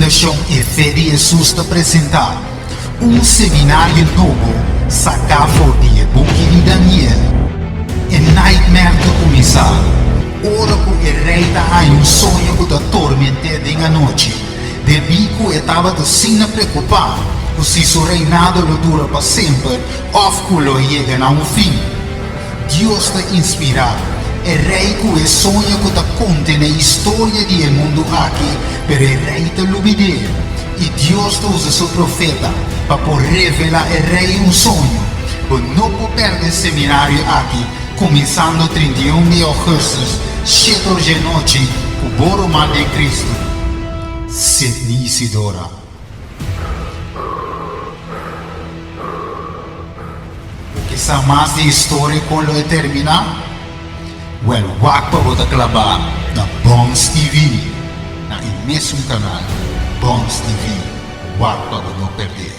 Fundashon E Fe di Hesus ta presentá un seminario nobo saká for di e buki di Daniel. E nightmare ta kuminsá ora ku e rei ta haña un soño ku ta torment'é den anochi, debí ku e tabata asina preokupá ku si su reinado lo dura pa semper òf ku lo yega na un fin. Dios ta inspirá e rei ku e soño ku ta kontené historia di e mundu aki, pero e rei ta lubid'é. I Dios ta usa su profeta pa por revelá e rei un soño. Bo no por pèrdè e seminario aki, kuminsando 31 di ougùstùs, shete or dje nochi, ku bo ruman den Kristu, Sidney Isidora. Bo ke sa mas di e storia kon lo e terminá? Wèl wak pa bo ta klabá na Bons TV, na e mesun kanal, Bons TV, wak pa bo no pèrdè.